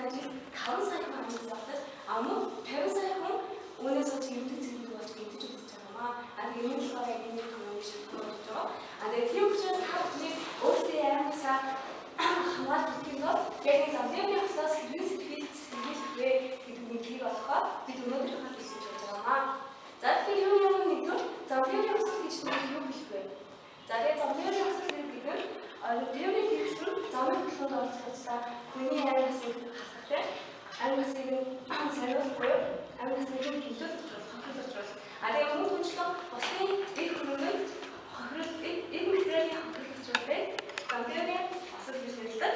тухайн жил 5 сая хүн амьд авдаг. А мөн 50 сая хүн үүнээс болж эмнэлэг зэрэг болж гэмтэж үлдэж байгаа юм аа. А тэгээ энэ болохоор яг энэ томьёоны шалтгаан болж байгаа. А тэгээ тийм учраас та бүхний өөрсдийн амьсаа хамгаалж өгөхийн тулд яг энэ зам тээврийн ослоос хэрхэн сэргийлэх вэ гэдэг мэдлэгийг олохоор бид өнөөдрийнхөө хэлж болж байгаа юм аа. За тэгэхээр юу юм нэгдүгээр зам тээврийн осол гэж нь юу хэлэх вэ? За тэгээ зам тээврийн осол гэдэг нь тээврийн хэрэгсэл замын хөдөлгөөнд оролцох хүний амь насыг халахтай амь насыг нь сариулах буюу амь насыг нь хилүүлэх хохирол учруулах. А тэгээ мөн түншлэн бусдын их хөрөнгөнд хохирол эд материалын хохирол учруулдаг. Зам тээврийн осол гэж нэрлэдэг.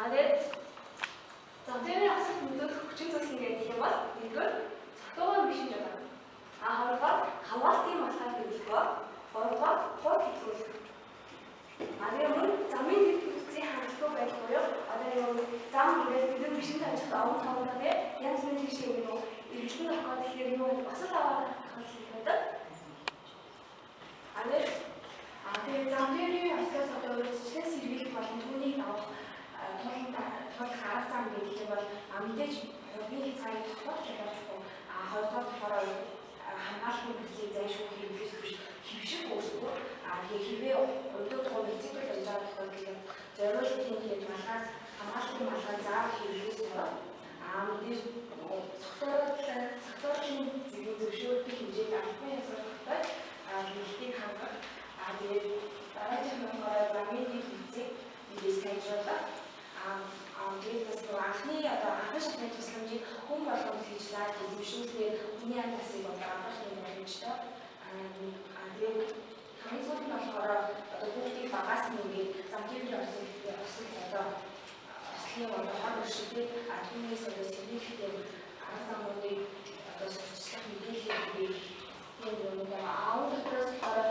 А тэгээд зам тээврийн осол нөлөөлөх хүчин зүйлс гэдэг юм бол нэгдүгээр цогтойгоо бишин жолоо. А хоёрдугаар хамгаалтын малгай хэрэглэх. Гуравдугаар хурд хэтрүүлэх. А тэгээ мөн замын дэд бүтцийн хангалтгүй байдал буюу одоо юм зам ингээд бид нар бишин тавьчихад овон тоогоо тий янз бүрийн тийш юм уу эргэлтэн орох гоо тэгэхээр юм осол аваад тохиолдол байдаг. А тэгээ зам тээврийн ослоос одоо урьдчилан сэргийлэх болон түүнийг авах тулах арга зам гэх юм бол мэдээж хурдны хязгаарыг тогтоох жолоочгүй. А хоёрдугаар болохоор хамгаалтын бүсийг зайлшгүй хэрэглэх биш хэвших үүсгүү. А тэгээ хэрвээ өндөр тоо эцэг болж байгаа тохиолдолд зориултын тэгээд малгаас хамгаалтын малгай заавал хэрэглээс сурах. А мэдээж согтоорын зэрэг зөвшөөрөх хэмжээнд албан ёсоор тогтоож хэрэглэлтийг хангах. А тэгээд дараагийн нь болохоор замын дэд бүтцийг мэдээж сайжруулах. Тэгээд бас нөгөө анхны одоо анхан шатны тусламжийг хүн болгонд хийж зааж зөвшөөрснээр хүний амь насыг одоо авах юм боломжтой. Тэгээд хамгийн сүүлд нь болохоор одоо хүүхдийг багаас нь ингээд зам тээврийн осол одоо ослын одоо хор өршөлтэй түүнээс одоо сэргийлэхдээ арга замуудыг одоо сурталчлах мэдээллийг тийм юм байна. Аав дотроос болохоор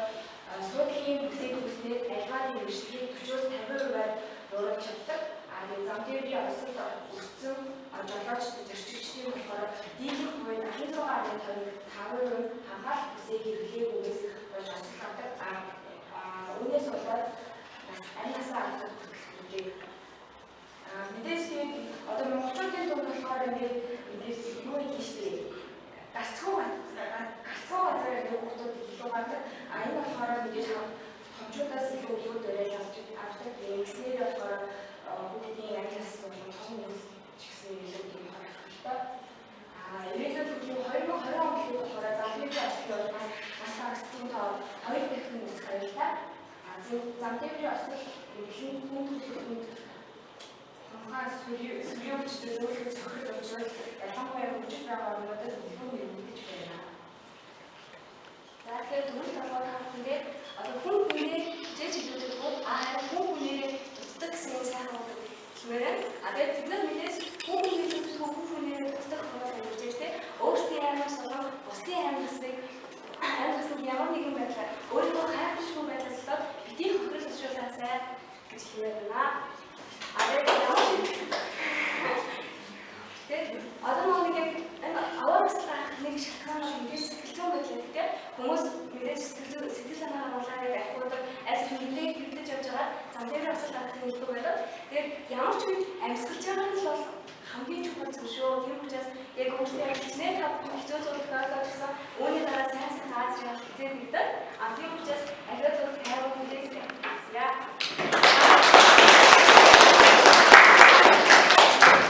суудлын бүсийг үүснээр альвааны мэргэжлийг 40-оос 50%-аар бууруулж чаддаг. Тэгээд зам тээврийн осолд өртсөн жолооч зорчигчдын болохоор дийлэнх буюу 76.5% хамгаалалт бүсийг хэрэглээгүйгээс болж осол авдаг. Үүнээс болоод бас амь насаа алдах хүртэл. Мэдээж тэгээд одоо монголчуудын дунд болохоор ингээд мэдээж юу гэх юм бэ? Гарцгүй газар илүү хүүхдүүд илүү гардаг. А энэ болохоор мэдээж хомчуудаас илүү илүү дөрөөл авдаг. Ингэснээр болохоор хүүхдийн амь нас болон том хүмүүс ч гэсэн илүү тийм хохиролтой. А ирээдүйд 2020 он гэхэд болохоор зам тээврийн ослын улмаас нас барагдсан тоо 2 дахин өсөх аюултай. А зам тээврийн осол эмнэлэн хүн төрөлхтөнд тунхаа сүрийн өвчтөд зөөлхөж сохирол учруулах ялангуяа хөгжиж байгаа орнуудад илүү нэрвэгдэж байна. За тэгэхээр дөрөв толгой та бүхэндээ одоо хүн хүнээр хичээж илүүдэхгүй харин хүн хүнээрээ дутдаг гэсэн энэ сайхан үг хэлмээр байна. А тэгээд бид нар мэдээж хүн хүнээр дутдаг хүн хүнээрээ дутдаг хүмүүс амьдарч байна тийм өөрсдийн амьс болон бусдын амьсыг ямар нэгэн байдлаар өөрийгөө хайрлахгүй байдлаас болоод битгий хохирол учруулаасай гэж хэлмээр байна. А тэгээд ямар тэгээд одоо нэг яг энэ аваар бяцлах нэг шалтгаан бол мэдээж сэтгэл зүйн байдал гэдэг хүмүүс мэдээж сэтгэл санаагаа хангуулаад авахудаа аль хэдийн хэрэглэж явж байгаа зам тээврийн осол авах юм илүү байдаг. Тэгээд ямар ч үед амьсгалж байгаа нь л бол хамгийн чухал зүйл шүү. Тийм учраас яг өөрсдөө хичнээн та бүхэн хэцүү зүйл тохиолдоод гэсэн үүний дараа сайн сайн тааж явах хичээл гэдэг. А тийм учраас аливаа